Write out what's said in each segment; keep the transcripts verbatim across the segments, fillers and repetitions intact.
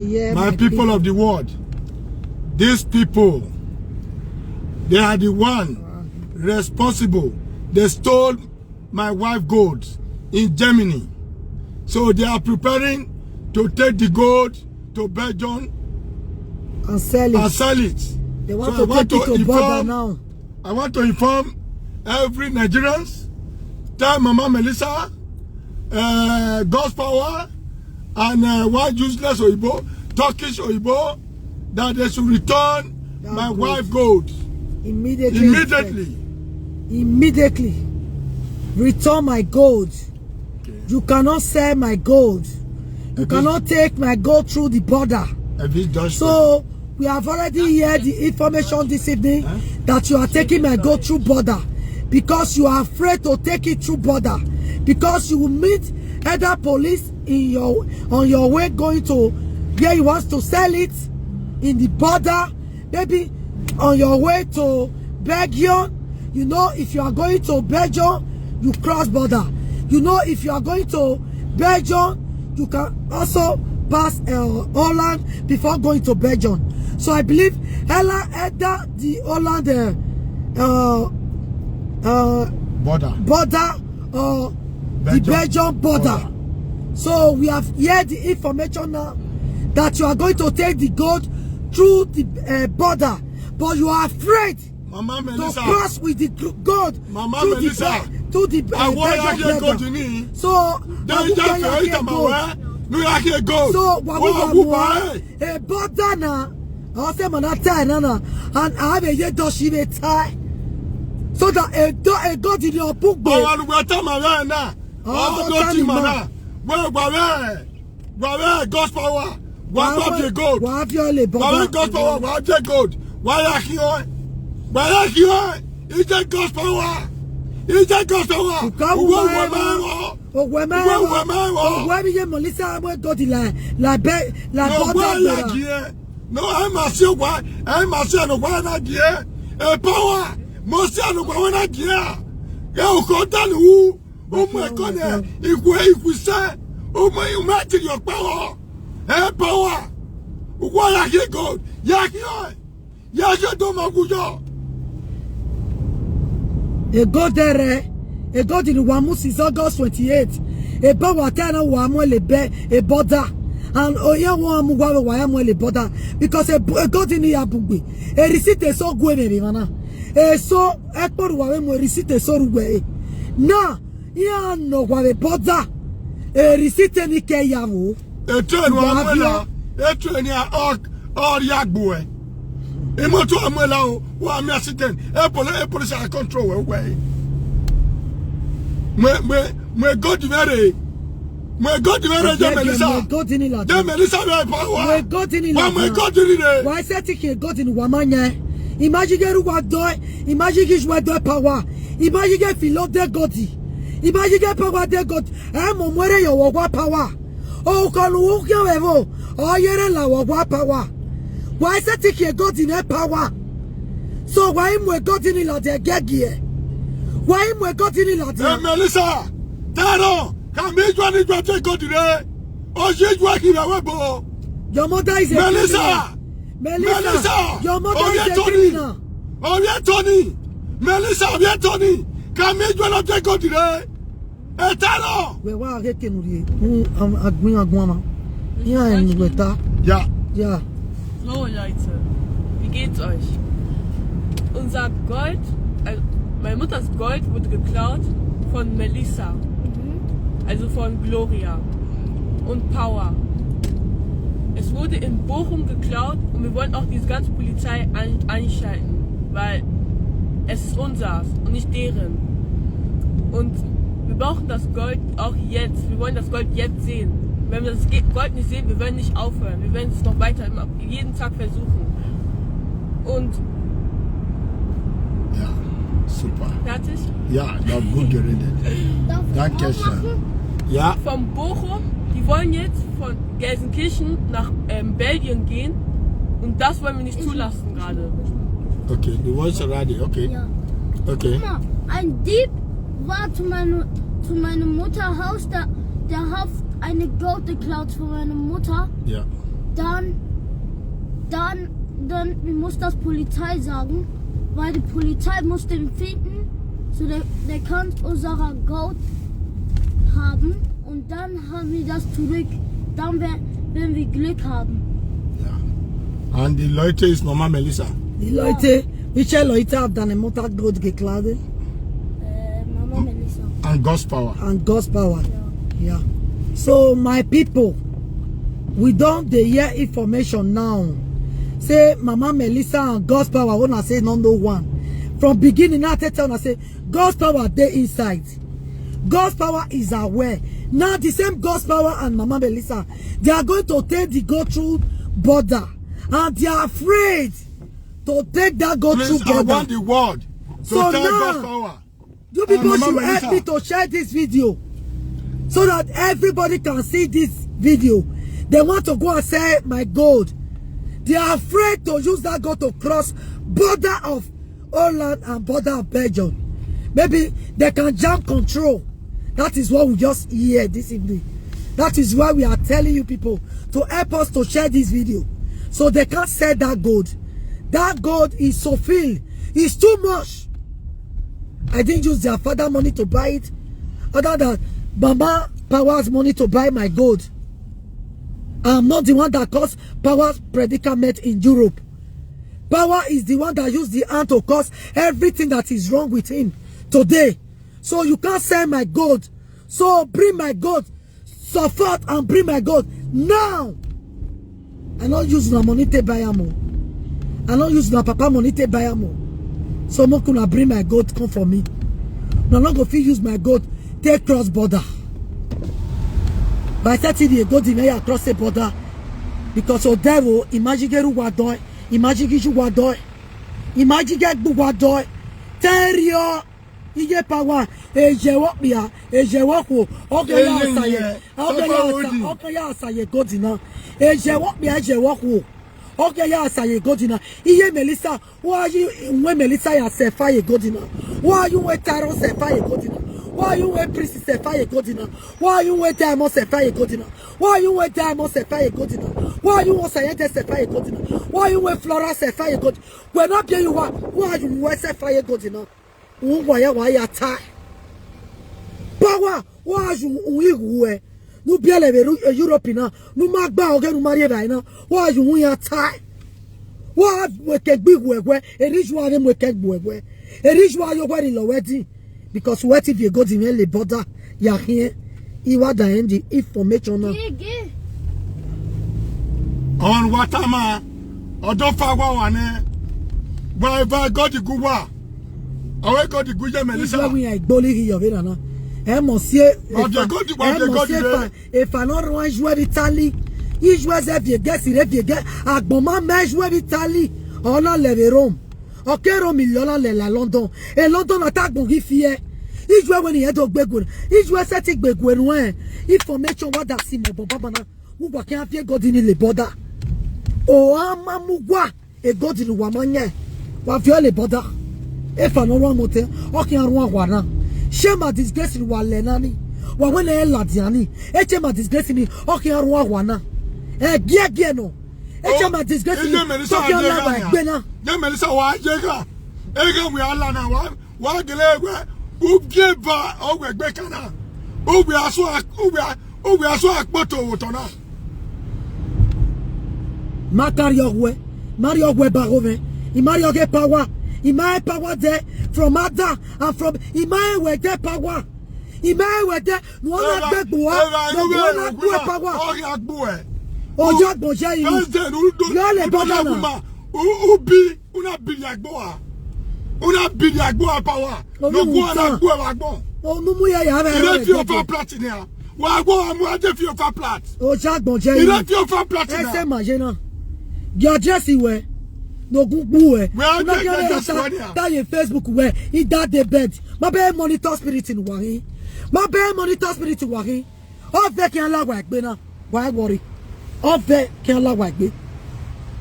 Yeah, my people of the world, these people, they are the one responsible. They stole my wife gold in Germany. So they are preparing to take the gold to Belgium and sell it. And sell it. They want to take it to border now. I want to inform every Nigerians, tell Mama Melissa, uh, God's Power, and uh, one useless Oyibo, Turkish Oyibo, that they should return my wife gold immediately. Immediately. Return my gold. You cannot sell my gold. You cannot take my gold through the border. So we have already heard the information this evening that you are taking my gold through border because you are afraid to take it through border because you will meet other police in your on your way going to where you want to sell it in the border, maybe on your way to Belgium. You know, if you are going to Belgium, you cross border. You know, if you are going to Belgium, you can also pass uh, Holland before going to Belgium. So I believe Ella either the Holland uh, uh, uh, border. Border or the Belgium border. So we have heard the information now that you are going to take the gold through the uh, border, but you are afraid Mama to Melissa, cross with the gr- gold Mama to Melissa, the, to the uh, I want Belgium to go border. To me. So they just create a gold. No, I can't go. So what we want? A border now. I say man, I tell you now, and I have a year does she may tie, so that a do a gold in your book. Ọmọ alugbe tama rẹ na. Ọmọ tó ti mọ̀ náà. Wẹ́ẹ̀ gbà bẹ́ẹ̀. Gbà bẹ́ẹ̀ God's Power. Wà á gbà bíi gold. Wà á fi ọlẹ̀ bọ̀. Gbà bẹ́ẹ̀ God's Power. Wà á jẹ́ gold. Wà á yà kí ọ́. Wà á yà kí ọ́. Ìjẹ́ God's Power. Ìjẹ́ God's Power. Ìkàwé wà á máa ń wọ̀. Òwe máa ń wọ̀. Òwe máa ń wọ̀. Òwe mi yé Melissa amú gold la la bẹ́ẹ̀ la bọ́dà gbéra. No, ẹ máa ṣe wá, ẹ máa ṣe ẹnu wá náà díẹ̀. Ẹ Power, mo ṣe ẹnu wá náà díẹ̀. Ẹ ò kọ́ dànù wú, ó mú ẹ̀kọ́ nẹ, ìwé ìwísẹ́, ó mú ìwé àti ìyọ̀ Power. Ẹ Power, wọ́n yà kí gold, yà kí ọ̀, yà kí ọdún ọmọ kú yọ. Gold rẹ, gold ni wa mu since August twenty-eight. Ebe wa ta na wa mu le be e border. And oye wa mu wa wa ya mu le border because e gold ni ya bugbe. E receipt eso gu emwi emwa na. Eso ekpo ru wa vbe mu e receipt eso ru we. Na, iran nọ wa vbe border. E receipt ni ke ya vbo. Eto enu amuẹla, eto eni a ọ ria gbuẹ. Imoto amuẹla o, wa mi accident. E poli e polisi a control wẹ wẹ. Mwe mwe mwe gold vbe re. Mwe gold vbe re je Melissa. Je Melissa vbe Power. Mwe gold ni la. Wa mwe gold ni re. Wa se ti ke gold ni wa ma nya. Imagine ge ru wa do. Imagine ge ju wa do Power. Imagine ge filo de gold. Imagine ge Power de gold. Ẹ mọ mu ẹre ye ọwọwa Power. Okọ ne u khian vbe ẹvbo, ọ ye rre la ọwọwa Power. Wa i sẹtin khian gold ne Power. So wa i mu gold ni ladian giẹgiẹ. Wa i mu gold ni ladian. Hey, Melissa, tell her, come here, you need to take gold today. Or she you are here, we bo. Your mother is a criminal. Melissa, Melissa, your mother is a criminal. Owie Tony, Melissa, Owie Tony, come here, you not take gold today. Etalo! Wẹ wa ghe kenu rhie, agbọn agbọn ma. Iran eni wẹ ta. Ja. Ja. Frohe Leute, wie geht's euch? Unser Gold, äh, meine Mutters Gold wurde geklaut von Melissa, also von Gloria und Power. Es wurde in Bochum geklaut und wir wollen auch diese ganze Polizei an, einschalten, weil es ist unseres und nicht deren. Und wir brauchen das Gold auch jetzt. Wir wollen das Gold jetzt sehen. Wenn wir das Ge- Gold nicht sehen, wir werden nicht aufhören. Wir werden es noch weiter immer, jeden Tag versuchen. Und Ja, super. Fertig? Ja, na gut geredet. Danke schön. Ja. Von Bochum, die wollen jetzt von Gelsenkirchen nach ähm, Belgien gehen. Und das wollen wir nicht zulassen gerade. Okay, du wolltest gerade, okay. Ja. Okay. Guck mal, ein Dieb war zu, meine, zu meiner Mutter Haus, der, der hat eine Gold geklaut von meiner Mutter. Ja. Dann, dann, dann, wir muss das Polizei sagen, weil die Polizei muss den finden, so der, der kann unsere Gold haben und dann haben wir das zurück, dann, wenn, wenn wir Glück haben. Yeah. And the Leute is Mama Melissa. The Leute, which Leute have dann eine Mutter Gold geklaut? Äh, Mama Melissa. And God's power. And God's power. Yeah. Yeah. So, my people, we don dey hear information now. Say Mama Melissa and God's power, una say no, no one. From beginning, now I tell una say God's power dey inside. God's power is aware. Now the same God's power and Mama Melissa, they are going to take the go through border, and they are afraid to take that go through border. Please, I want the world to tell God's power. So now, you people should help me to share this video so that everybody can see this video. They want to go and sell my gold. They are afraid to use that gold to cross border of Holland and border of Belgium. Maybe they can jam control. That is what we just hear this evening. That is why we are telling you people to help us to share this video so they can't sell that gold. That gold is so feel. It's too much. I didn't use their father money to buy it. Other than Mama Power's money to buy my gold. I'm not the one that caused Power's predicament in Europe. Power is the one that used the hand to cause everything that is wrong with him today. So you can't sell my gold. So bring my gold. Support and bring my gold now. I no use una money take buy am o. I no use una papa money take buy am o. So make una bring my gold come for me. Una no go fit use my gold take cross border. By thirty years, gold may ya cross the border. Because Odero, imagine get wa doy, imagine get wa doy, imagine get wa doy. Tell you, Iye Power, ejẹ vbe okpia, ejẹ vbe okhuo, ọ ghi ya sa ye, ọ ghi ya sa, ọ ghi ya sa ye gold na. Ejẹ vbe okpia, ejẹ vbe okhuo, ọ ghi ya sa ye gold na. Iye Melissa, wa yi uwẹ Melissa ya sẹfa ye gold na. Wa yi uwẹ Taro sẹfa ye gold na. Wa yi uwẹ Prince sẹfa ye gold na. Wa yi uwẹ Diamond sẹfa ye gold na. Wa yi uwẹ Diamond sẹfa ye gold na. Wa yi uwẹ Osayede sẹfa ye gold na. Wa yi uwẹ Flora sẹfa ye gold. Wẹ na biẹ yi wa, wa yi uwẹ sẹfa ye gold na. Uwa ya wa ya ta. Power, wa ju uhi wu ẹ. Nu biẹlẹ vbe Ru-, Europe na, nu ma gba ọghe nu ma rhie vbe na, wa ju uhi ya ta. Wa mu eke gbe iwu ẹwẹ, eri ju a vbe mu eke gbe ẹwẹ. Eri ju a yo wẹ ni lọ wẹ di. Because wẹ ti viẹ gold mwẹ le border ya khian. I wa da end the information na. Gigi. Ọmwa ne uwa tama, ọ do fa uwa wa nẹ, wa eva gold gu uwa. Ọ wẹ gold gu iye Melissa. Iye wẹ iran igbolo ghi yọ vbe na na. Ẹ mọ si e, wa viẹ gold, wa viẹ gold rre. Efa, efa ne ọ rhuan ijuẹ vbe Italy. Ijuẹ zẹ viẹ gẹ si rre viẹ gẹ. Agbọn ma mẹ ijuẹ vbe Italy. Ọ na lẹ vbe Rome. Ọ ke Rome lọ na lẹ la London. E London na ta agbọn ghi fi ẹe. Ijuẹ wẹ ne irẹn do gbe gue. Ijuẹ sẹtin gbe gue nuẹn. Information wa da si mẹ obọ baba na. Uwa khian viẹ gold ni le border. Ọ a ma mu uwa, e gold ni uwa ma yan, wa viọ le border. Efa ne ọ rua motẹ, ọ khian rua wa na. Shame and disgrace ni uwa lẹ na ni. Wa wẹ ne ẹ ladian ni. E shame and disgrace ni, ọ khian rua wa na. Ẹgiẹgiẹ nọ. E shame and disgrace ni, ọ khian la wa egbe na. Ye Melissa wa ye gha. Eghan wẹ a la na wa. Wa gele wẹ, u gie eva ọ wẹ egbe kan na. U wẹ aso a-, u wẹ a-, u wẹ aso akpoto vbe otọ na. Ma ka rhie ọghuẹ, ma rhie ọghuẹ ba gho mwẹ. I ma rhie ọghe Power. I ma rẹn Power dẹ from Adam and from, I ma rẹn wẹ dẹ Power. I ma rẹn wẹ dẹ, ne uwa na gbe gbe uwa, ne uwa na gbe Power. Ọ ghi a gbe uẹ. Oya agbọn ye yi. First day, u do, yọ le u do bọga ya na. Gu ma, u, u bi. Una bi ya gbo a. Una bi ya gbo a Power. No gu ana gbo a gbo. Onu mu ya ya vbe. Ire fi ofa plat ni a. Wa gbo a mu a je fi ofa plat. O ja gbọn je. Ire fi ofa plat ni a. Ẹsẹ ma ye na. Gi address wẹ. No gu gbu wẹ. Una gi address wẹ ni a. Ta ye Facebook wẹ. I da de bed. Ma be monitor spirit ni wa hin. Ma be monitor spirit wa hin. Ọvẹ khian la wa egbe na, wa worry. Ọvẹ khian la wa egbe.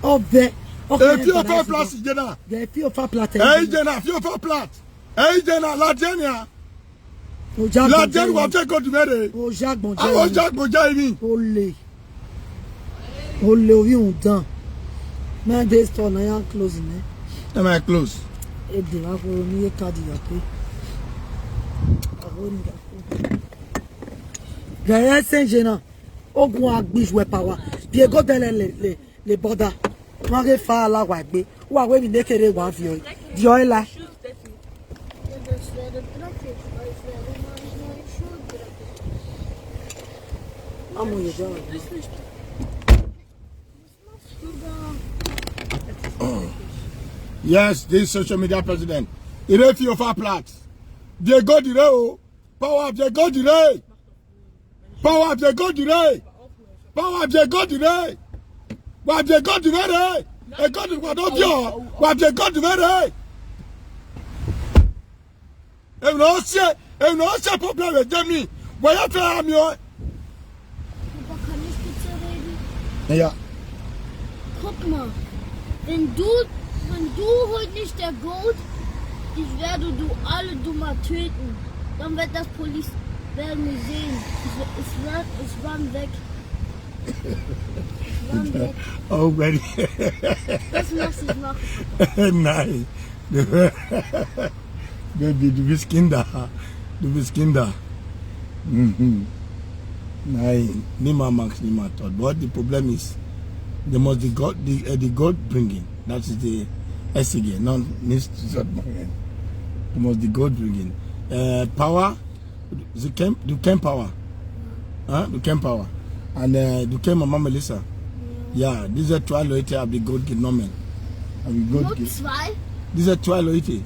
Ọvẹ, ọvẹ. E fi ofa plat ye na. Ghẹ fi ofa plat. E ye na, fi ofa plat. E ye na, ladian nia. Oja gbọn je. Ladian wa fi gold mere. Oja gbọn je. Awa oja gbọn je mi. Ole. Ole ovbi undan. Mẹ de store na ya close nẹ. Am I close? Ede vbe akhoro ni ye card ya pe. Akhoro ni ga ko. Gẹrẹ sẹ je na. Ogun a gbe ijuẹ power. Biẹ go dẹlẹ le, le, le border. Ma ghe fa ala wa egbe. Wa wẹ emwi ne kere wa viọ. Diọ ela. Amu ye jọ. Yes, this social media president. Ire fi ofa plat. Viẹ gold ire o. Power viẹ gold ire. Power viẹ gold ire. Power viẹ gold ire. Wa viẹ gold ire re. E gold wa do viọ. Wa viẹ gold ire re. Emwi ne ọ si, emwi ne ọ si problem vbe Germany. Wa ya fẹ ra miẹn ọẹn. Papa, kann ich bitte reden? Ja. Guck mal, wenn du, wenn du heute nicht der Gold, ich werde du alle Dummer töten. Dann wird das Police, werden wir sehen. Ich, ich, ran, ich ran weg. Ich ran weg. Oh, very. Was machst du machen, Papa? Nein. Baby, du bist Kinder. Du bist Kinder. Mm-hmm. Nein, niemand mag, niemand tot. But the problem is, they must the God, the, uh, the God bringing. That is the S G, not Mister Zodman. They must the God bringing. Uh, power, the camp, the camp power. Huh? The camp power. And uh, the camp Mama Melissa. Yeah, diese zwei Leute haben die Gott genommen. Haben die Gott Nur ge zwei? Diese zwei Leute.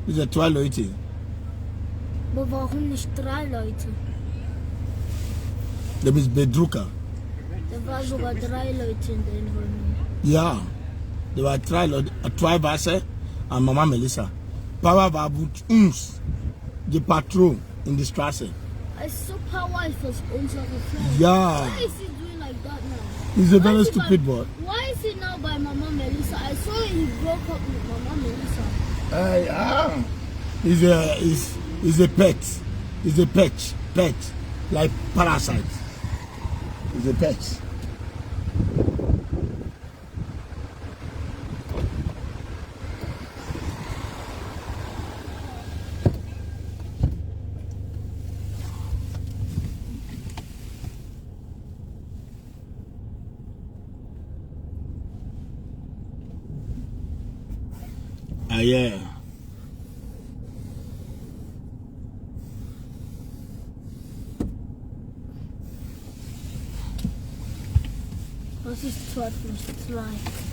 Diese zwei Leute. Aber warum nicht drei Leute? Du bist Bedrücker. Da war sogar drei Leute in der Wohnung. Ja, da war drei Leute, äh, zwei Wasser und Mama Melissa. Papa war mit uns, die Patron in die Straße. I saw Papa was unsere friend. Ja. Why is he doing like that now? He's a very stupid boy. Why is he now by Mama Melissa? I saw he broke up with Mama Melissa. Uh, yeah. He's a, he's, he's a pet. He's a pet. Pet. Like parasite. He's a pet. Aye. Was ist zwei plus zwei?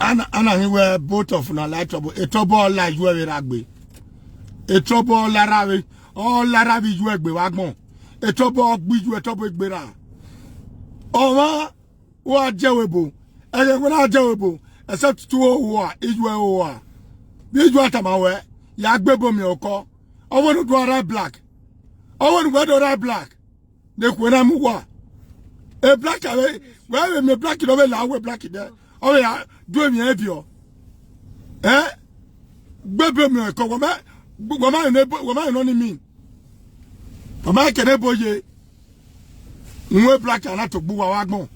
Ana, ana hin wẹ both of una like trouble. E trouble la iyuẹ vbe ra gbe. E trouble la ra vbe, ọ la ra vbe iyuẹ gbe vbe agbọn. E trouble gbe iyuẹ, e trouble gbe ra. Ọmwa, wa jẹ wẹ ebo. Ẹghẹ wẹ na jẹ wẹ ebo. Except tu owa, iyuẹ owa. Vbe iyuẹ tama wẹ, ya gbe ebo miẹn okọ. Ọ wẹ ne u do ra black. Ọ wẹ ne uwẹ do ra black. Ne khuẹ na mu uwa. E black avbe, wẹ vbe miẹn black ne ọ vbe la wẹ black dẹ. Ọ vbe ya du emwi ẹn viọ. Eh? Gbe ebo miẹn okọ, wẹ ma, wẹ ma rẹn ne ebo, wẹ ma rẹn nọ ni mean. Wẹ ma kẹ ne ebo ye. Uwẹ black ana to gbe uwa vbe agbọn.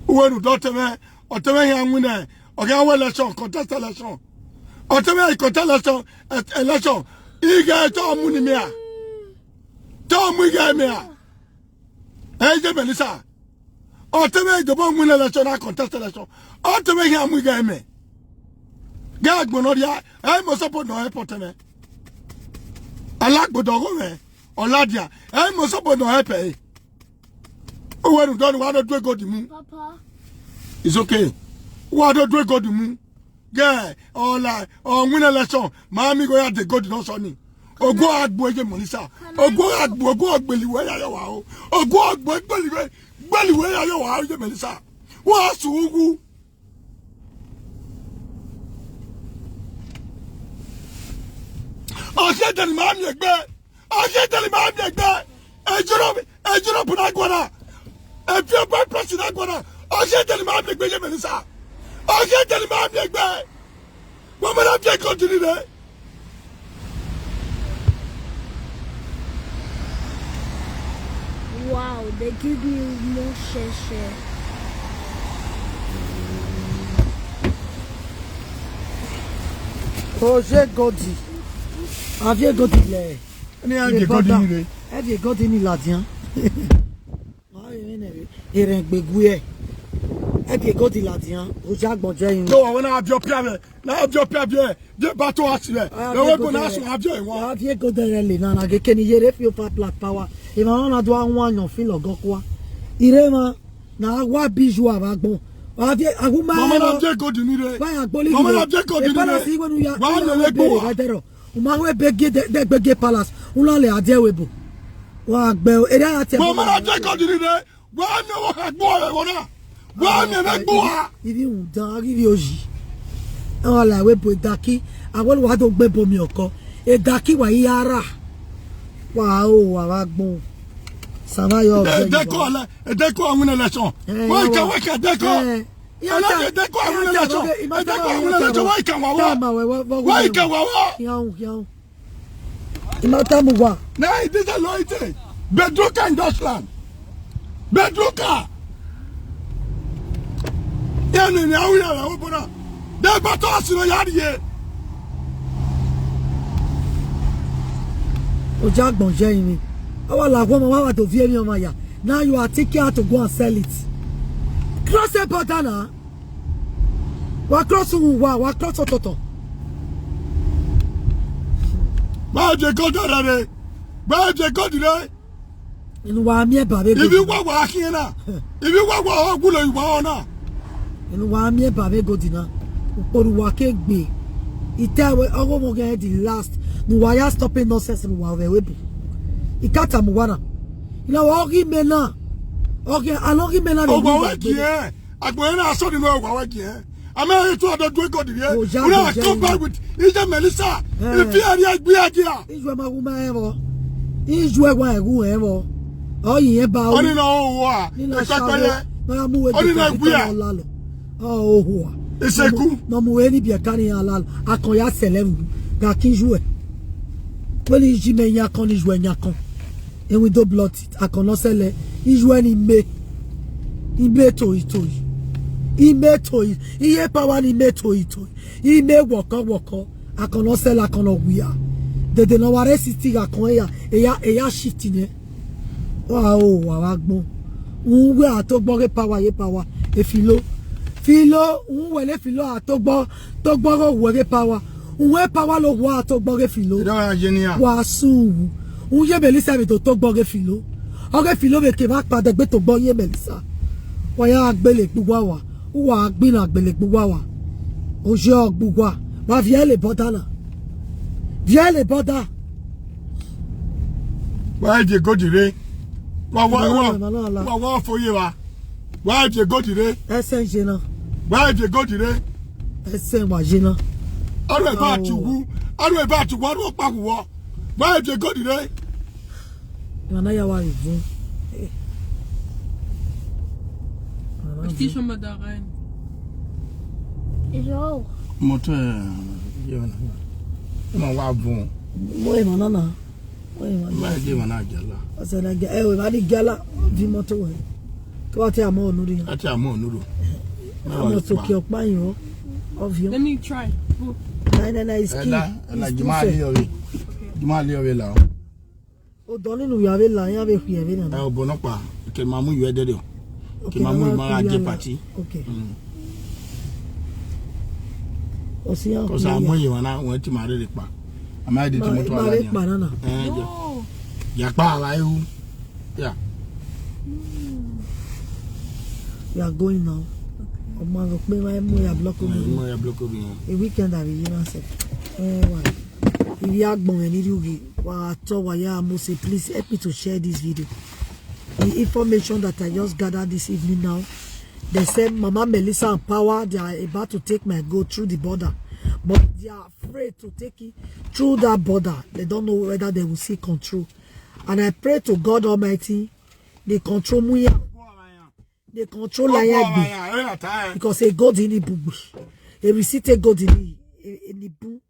Uwẹ ne u do ọtẹn mwẹ, ọtẹn mwẹ khian winna, ọ khian win election, contest election. Ọtẹn mwẹ i contest election, e-, election. Ighe te ọ mu ni mẹ a. Te ọ mu ighe mẹ a. Ẹ ye Melissa. Ọtẹn mwẹ i dobọ win election na contest election. Ọtẹn mwẹ i khian mu ighe mẹ. Gẹ agbọn nọ rhia, ẹ i mọ support nọ help ọtẹn mwẹ. Alagbodo ọghe mwẹ, ọ ladian, ẹ i mọ support nọ help ẹre. Uwẹ rhunmwuda ọnii, wa do du gold mu. Papa. It's okay. Wa do du gold mu. Gẹ, ọ la, ọ win election, ma miẹn ighe ọ ya de gold ne ọ sọ nii. Ogo a gbe ye Melissa. Ogo a gbe, ogo gbele uwẹ ya yọ wa o. Ogo gbe gbele uwẹ, gbele uwẹ ya yọ wa o ye Melissa. Wa su ughu. Ọ si ẹdẹ ne ima miẹn egbe. Ọ si ẹdẹ ne ima miẹn egbe. E Europe, e Europe na guan na. E fi ọba press na guan na. Ọ si ẹdẹ ne ima miẹn egbe ye Melissa. Ọ si ẹdẹ ne ima miẹn egbe. Wa ma na fi ẹkọ diri rẹ. Wow, they give me more share share. Oje Godi. Avie Godi lẹ. Ẹni a ye Godi ni rre. Avie Godi ni ladian. Wa ye ne erẹn gbe gue. Avie Godi ladian. Oje agbọn jẹ yin. Do wa na avie ọpia vẹ. Na avie ọpia vẹ. Je ba to asi vẹ. Ẹ wẹ go na sọ avie wọn. Avie Godi rẹ le na na ge keni yere fi ofa Black Power. Emwa na do a wan yan fi lọgọ kua. Ire ma. Na wa bi ju avbe agbọn. Wa vie agu ma Mama na rọ. Vie Godi ni rre. Wa ya gboli Mama na vie Godi ni rre. Palace igwe nu ya. Wa lele gbo wa. Wa dẹrọ. U ma wẹ be gie de, de gbe gie palace. U na le adie we bo. Wa gbe o, ere ya te. Mama na vie Godi ni rre. Wa mi wo ha gbo re wona. Wa mi me gbo wa. Ibi u dan, ibi oyi. Ẹ wa la we bo edaki. Awẹ wa do gbe bo mi ọkọ. Edaki wa i ara. Wa o, wa wa gbọn. Sava yo. Edeko ala, Edeko a win election. Eh, wa ka, wa ka Edeko. Eh, ya ta, Edeko a win election. Edeko a win election. Wa ka wa wa. Wa ka wa wa. Yau, yau. Imata mu wa. Na, this is loyalty. Bedroka in Dutchland. Bedroka. Ya ni ni awu ya la obona. De ba to asi no ya rie. Oja gbọn jẹ yin. Awa la wọ ma wa do vie mi ọmwa ya. Now you are taking out to go and sell it. Cross the border now. Wa cross uwu wa, wa cross ọtọtọ. Ba je God rere. Ba je God re. Inu wa miẹn ba vbe Ibi godi. Wa wa khian na. Ibi wa wa ọ gulo iwa ọ na. Inu wa miẹn ba vbe godi na. Ukporu wa ke gbe. Ite we ọgho mo get the last. Nu wa ya stop nonsense nu wa vbe we bu. I can't am wa na. Ina wa oghi me na. Oghi, an oghi me na. Ogwa we gie. Agbọn na sọ nínú ẹwà wẹ jẹ. A ma he to ọdọ due God rẹ. Oya, una oya, come back with Ije Melissa. Eh. Ifi ẹri ẹgbẹ ẹdia. Iju ẹ ma wu ma ẹvọ. Iju ẹ wa ẹwu ẹvọ. Ọ yi yẹn ba o. Ọni na o wa. Ni na ṣawo. Na ya mu we. Ọni na gbe ya. Ọ hua. Iseku. Na mu we ni bi ẹka ni ya la. Akọn ya sẹlẹ mu. Ga kin iju ẹ. Wẹ ni iji mẹ yan kọn ni iju ẹ yan kọn. Ewindow blood teeth, akọn nọ sẹlẹ, iyu ẹre ni me, i me toyi toyi, i me toyi, iye power ni me toyi toyi, i me wọkọ wọkọ, akọn nọ sẹlẹ, akọn nọ wia. Dede ne ọ wa rre sixty gha kọn eya, eya, eya shift nẹ. Wa o, wa vbe agbọn. Uhunmwu wẹ a to gbọ ghe power ye power, e Filo. Filo, uhunmwu wẹ ne Filo a to gbọ, to gbọ ghe ohuẹ ghe power. Uhunmwu e power lo ohuẹ a to gbọ ghe Filo. Wa sun uwu. U ye Melissa vbe do togbe ọghe Filo. Ọghe Filo vbe kevbe akpata egbe togbe ọ ye Melissa. Wa ya gbele egbe uwa wa. Uwa gbinna gbele egbe uwa wa. Oje ọ gbe uwa. Wa viẹ le bọda na. Viẹ le bọda. Wa je godi re. Wa wa wa. Wa wa fo ye wa. Wa je godi re. Ẹsẹ je na. Wa je godi re. Ẹsẹ wa je na. Aro eva chugwu. Aro eva chugwu. Aro pa wo. Wa je godi re. Mana ya wa ri vun. Station Madaren. Yo. Moto, eh, yo na. Ma wa vun. Mo e mana na. Mo e mana. Ma je mana jala. Asa na ga, eh, we ba di gala di moto we. Ke wa te amo onuri. Ate amo onuru. Amo to ki ọkpa yin o. Ovio. Let me try. Go. Na, na, na, it's key. Ela, ela, it's too juma soon. Ali ovi. Juma ali ovi la. Odọ nínú ìyá vbe la, iran vbe khuiẹ vbe nana. Ẹ, obọ nọkpa, ke ma mu iyuẹ dẹdẹ o. Ke ma mu ima ra je party. Okay. Mm. Osi iran. Kọsa khuiẹ. Amọ yẹn na, wọn ti ma rere kpa. A ma de ti moto ma ala re yan. Kpa nana. Ẹ, jẹ. No. Ya kpa ala ewu. Ya. We are going now. Okay. Ọmọ rẹ pé wọ́n mú ya block omi. Ẹ, mú ya block omi. A weekend àbí yìí náà sẹ. Ẹ wà. Ìrì agbọ̀n ẹ̀ nírí ògì. Wà á tọ́ wà yá mo say, please help me to share this video. The information that I just gathered this evening now, they say Mama Melissa and Power, they are about to take my goat through the border. But they are afraid to take it through that border. They don't know whether they will see control. And I pray to God Almighty, they control Muya. They control Ayagbe. Because a gold in the book. A receipt a gold in the, in the book.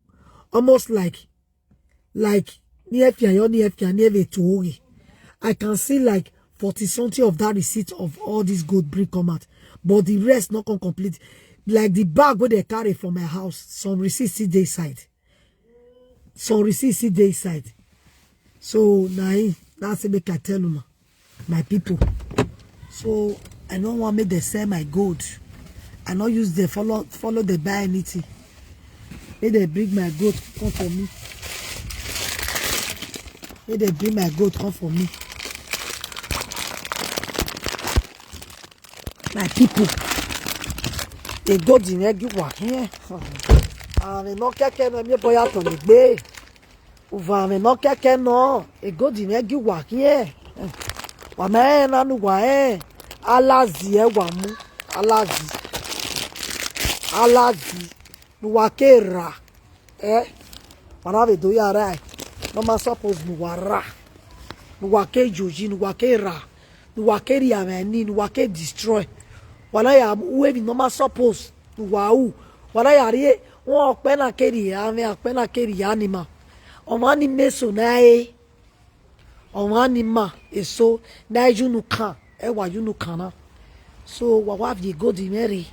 Almost like, like, near Fiayo, near Fia, near Vetori. I can see like forty something of that receipt of all this gold bring come out. But the rest not come complete. Like the bag where they carry from my house, some receipt still dey side. some receipt still dey inside. So na him na say make I tell una, my people. So I no wan make dem sell my gold. I no use dem follow follow dem buy anything. Make dem bring my gold come for me. Make dem bring my gold come for me. My people, e gold mwẹ gie uwa khian. Amwẹ ne ọ kẹkẹ nọ, emiẹbọ ya tọn egbe. Uva, amwẹ ne ọ kẹkẹ nọ, e gold mwẹ gie uwa khian. Wa ma rẹn na ne uwa rẹn, alazi ẹ wa mu, alazi, alazi ne uwa ke ra, ẹ, wa na vbe do ya ra, ne ọ ma suppose ne uwa ra, ne uwa ke yoyi, ne uwa ke ra, ne uwa ke rhie amwẹ ni, ne uwa ke destroy. Wa na ya ru emwi ne ọ ma suppose ne uwa ru. Wa na ya rhie, wọn ọkpẹ na ke rhie amwẹ, ọkpẹ na ke rhie animal. Ọmwa ni ma eso na re, ọmwa ni ma eso na ye unu kan, ẹ wa ye unu kan na. So wa wa viọ e gold mwẹ rre,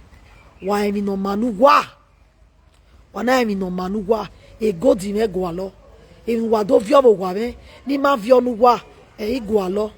wa rẹn emwi ne ọ ma ne uwa. Wa na rẹn emwi ne ọ ma ne uwa, e gold mwẹ gualọ. Emwi ne uwa do viọ vbe owa mwẹ, ne I ma viọ ne uwa, ẹ i gualọ.